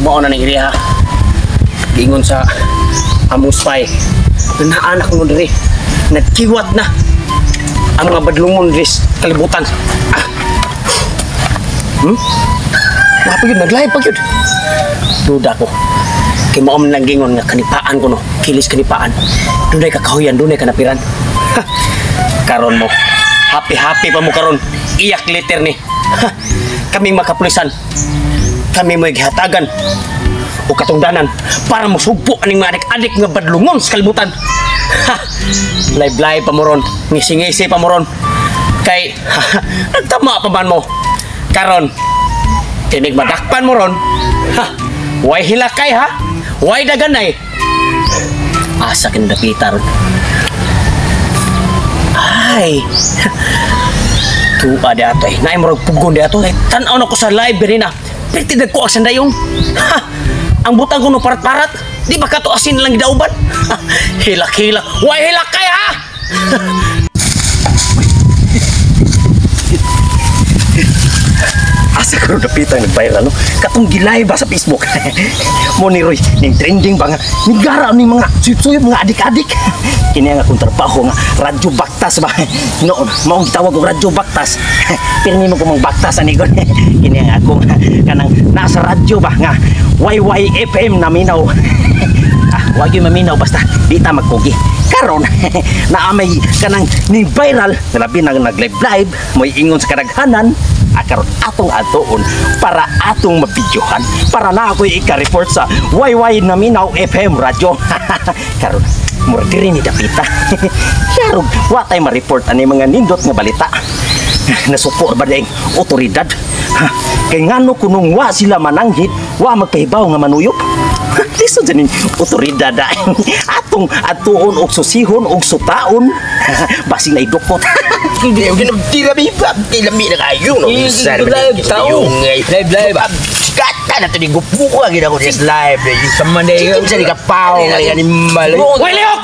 Mao na ning iriha. Giingon sa among spy na naanak mo diri. Nagkiwat na ang mga badlungon diri sa kalibutan. Ah. Napa yun, nag-live pa yun. Duda ko. Kay mao man lang gingon nga kanipaan ko no. Kilis kanipaan. Dunay kakahuyan, dunay kanapiran. Ha. Karon mo. Happy happy pa mo karon. Iyak liter ni. Ha. Kaming makapulisan. Kami mo'y gihatagan o katungdanan para mosugpo aning mga adik-adik nga badlungon sa kalibutan. Ha! Live live pa mo ron. Ngisi-ngisi pa mo ron. Kay, ha, nagtama pa man mo. Karon, tinig madakpan mo ron. Ha! Way hilakay ha? Way daganay. Asa kinadapita ron? Ay! Tuwa di ato eh. Naay murag pugon di ato eh. Tanaw na ko sa live diri na. Pirti ko ang sandayong. Ha! Ang butang ko no parat-parat. Di ba kato asin lang gidauban? Ha! Hilak-hilak. Way hilakay ha! Asa karon dapita nag-viral no? Katong gilay ba sa Facebook? Mo ni Roy, ning trending ba nga nigara ni mga suyop-suyop mga adik-adik. Kini ang akong trabaho nga Radyo Baktas ba. Noon, maong gitawag og Radyo Baktas. Pirmi mo ko mang baktas ani kon. Kini ang akong kanang nasa radyo ba nga YYFM naminaw. Ah, wag yung maminaw basta di ta magkugi. Karon naa may kanang ni viral labi nang nag-live live mo'y ingon sa kadaghanan. Ah, karon atong atuon para atong mabidyohan para na ako'y ika-report sa YY Naminaw FM radyo. Karon mura diri ni dapita. Yarog wa tay ma-report ani mga nindot nga balita. Nasuko ba diay otoridad? Ha, kay ngano kunong wa sila mananghid, wa magpahibaw nga manuyop? Lisod dyan yung otoridad ay. Atong atuon og susihon og sutaon. Basing na idukot. Hindi, tira ba? Lami na kayo, no? Live, tao. Live, live. Kata na to ni gupo ka gina ko sa live. Sama na Chicken sa ni kapaw nga animal. Way lihok!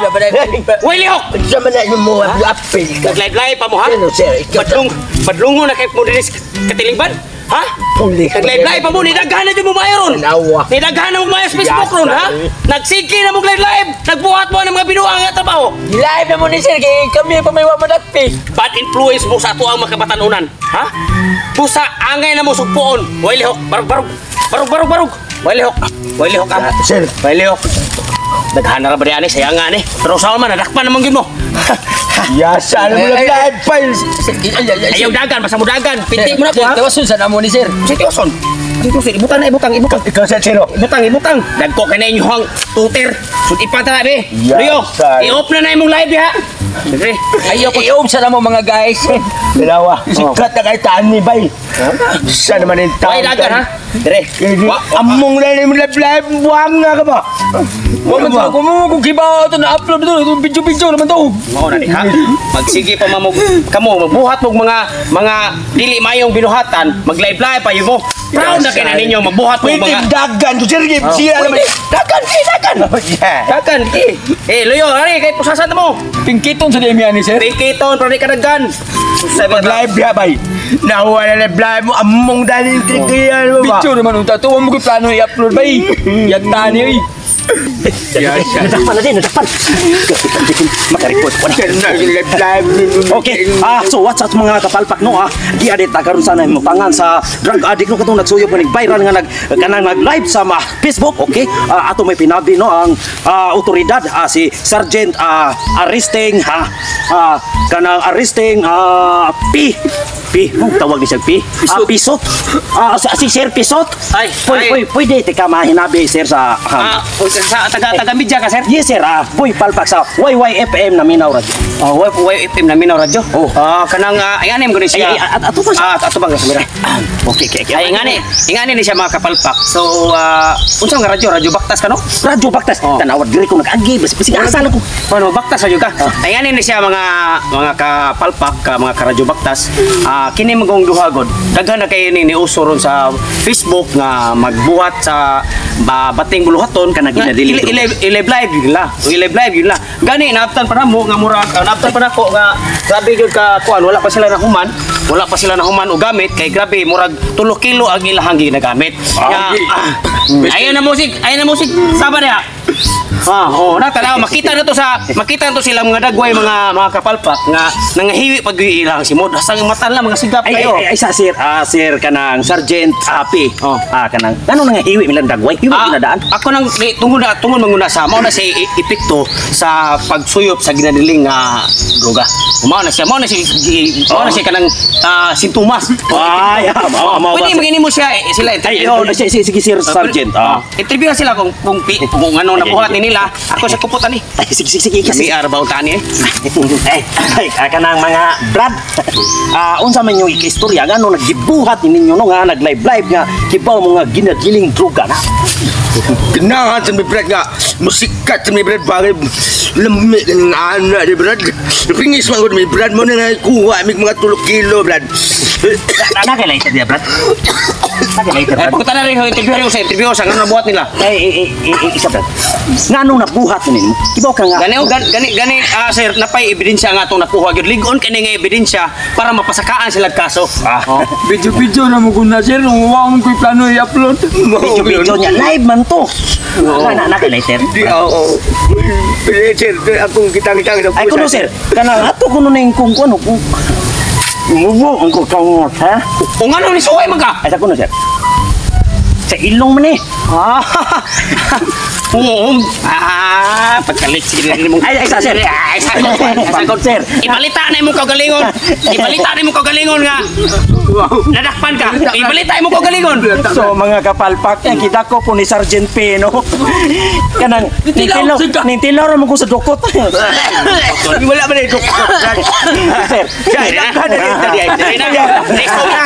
Way lihok! Sama na yung mga apel ka. Nag-live live pa mo ha? Ano, sir? Ikaw- Badlong, badlungon na kay mo diri sa katilingban? Ha? Puli. Nag-live live pa mo, nidaghan na dyan mo maayo ron. Tanawa. Nidaghan na mo maayo sa Facebook ron, ha? Nagsige na mo live live. Nagbuhat mo ng mga binuang nga trabaho. Live na mo ni sir kay kami pa may wa madakpi. Bad influence mo sa ato ang mga kabatanunan, ha? Busa angay na mo sugpoon. Way lihok, barug barug. Barug barug barug. Way lihok. Way lihok ah. Sir. Way lihok. Daghan na ra ba ni sayang nga ni. Pero sa man nadakpan naman gyud mo. Yasa na mo Ay, ay, live files. Ayaw dagan, basta mo dagan. Pinti mo na ko ha. Tawasun sa namo ni sir. Si Tioson. Si Tioson, ibutang na, ibutang, ibutang. Ikaw sa sino? Ibutang, ibutang. Dagko kay na inyong tuter. Sud ipata na be. Yes, Rio, sir. i-off na na imong live ha. Dire. Ayaw ko i-off sa namo mga guys. Dalawa. Sikat na kay taan ni Bay. Sa naman yung Way taon. dagan ha. Dire. Wa, Among na yung live live. Buwang nga ka ba? Wa man ko mo kung kibaw to na upload to itong video-video naman to. Mao na ni ha. Magsige pa mamog kamo magbuhat mog mga dili mayong binuhatan, mag-live live pa yun mo. Proud na kay na ninyo magbuhat mo Pwede mga dagan to sir. Sira naman. Dagan ki, dagan. Oh, yeah. Dagan ki. Eh luyo, ari kay pusasan mo. Pingkiton sa demi ani sir. Tingkiton pero di ka daggan. Pag live ya bay. Nahuwa na live live mo. Among dahil yung krikiyan mo ba? Picture naman unta to, wa mo gyud plano i-upload bay. Yagta ni oy. Nadakpan na din, nadakpan. Maka-report ko na. Sir na yung live live. Okay, ah, so what's up mga kapalpak no ah. Giadit ta karon sana imong sa drug addict no katong nagsuyop nga nag-viral nga nag kanang nag-live sa ma Facebook, okay? Ah, ato may pinabi no ang otoridad si Sergeant arresting ha kanang arresting P P, mong tawag ni siya P? Ah, Pisot. Ah, si Sir Pisot. Ay, Pwede, ay. pwede, pwede, tika mahinabi sir sa Ah, sa taga taga media ka sir? Yes sir, boy palpak sa YYFM na Minaw Radio. Oh, YFM na Minaw Radio. Oh. Ah, kanang ay anim ko ni siya. Ay, ay, ato ba siya? Ah, ato ba sa mira? Okay. Ay ingani ni siya mga kapalpak. So, unsa nga radyo? Radyo Baktas ka no? Radyo Baktas. Oh. Tanawad diri ko nag-agi, bas bisig asa lang ko. Ano, Baktas radyo ka? Ay ingani ni siya mga kapalpak, ka, mga karadyo Baktas. Ah, Kini magong duha god. Daghan na kayo ni niuso ron sa Facebook nga magbuhat sa bating buluhaton Kanang nga ginadili i-live live yun la. I-live live yun la. Gani naabtan pa namo nga murag naabtan pa nako nga grabe gyud ka kuan, wala pa sila nahuman. Wala pa sila nahuman og gamit kay grabe murag 3 kilo ang ilahang ginagamit. Nga, ayaw na music, ayaw na music. Saba niya. Oh, na tanaw makita na to sila mga dagway, mga kapalpak nga nangahiwi pag ilang simod. Hasta ang mata lang mga sigap Ay, kayo. ay, ay, sa sir, sir kanang Sergeant Api. Oh. Kanang ano nangahiwi milang dagway, hiwi ginadaan. Ako nang di, tungod na tungod manguna sa mao na si epekto sa pagsuyop sa ginadiling nga droga. Mao na siya kanang sintomas. Ay, mao Pwede ba? magini mo siya sila Ay, interview. oh, sige, sige, sige, sir Sergeant. Interview na sila kung ano nabuhat ni nila. Ako sa kuputan ni. Ay, sige, sige, sige, kasi Kami araw tani eh. Ay, ay, kanang mga brad. Unsa man yung ikistorya nga no naggibuhat ni ninyo no nga nag-live live nga kibaw mga ginadiling droga na. Ganahan sa mi Brad nga musikat sa mi Brad bagay lami ng anak di Brad. Pingis man gud mi Brad mo na kuha mig mga 3 kilo Brad. Na kay lighter dia, brad. Na kay lighter, Eh, brad. pagkutan na rin, interview rin sa interview sa ano nabuhat nila. Ay, ay, ay, ay, ay, isa, brad. Nga nung nabuhat ni ninyo, kibaw ka nga. Gani oh, gani gani, gani sir, napay ebidensya nga atong nakuha gyud. Ligon kini nga ebidensya para mapasakaan sila kaso. Video-video na mo kuna sir, nung wa mo ko'y plano i-upload. Video-video niya, live man to. Na kay lighter. Di oo. Sir, akong kitang-kitang sa Ay, kuno sir, kanang ato kuno na yung kung ano, kung Mubo ang kukamot, ha? Kung ano ni suway man ka? Ay, sa kuno sir. Sa ilong man eh. Oo. Pagkalit sige na mong. Ay, ay, sa sir. Ay, sa sa Sir. Ibalita na imong kaugalingon. Ibalita na imong kaugalingon nga. Nadakpan ka. Ibalita imong kaugalingon. So mga kapalpak, ang kita ko po ni Sergeant P, no? Kanang, nintilaw, nintilaw raman ko sa dukot. Wala man ito. Sir, Dali na. Dali na.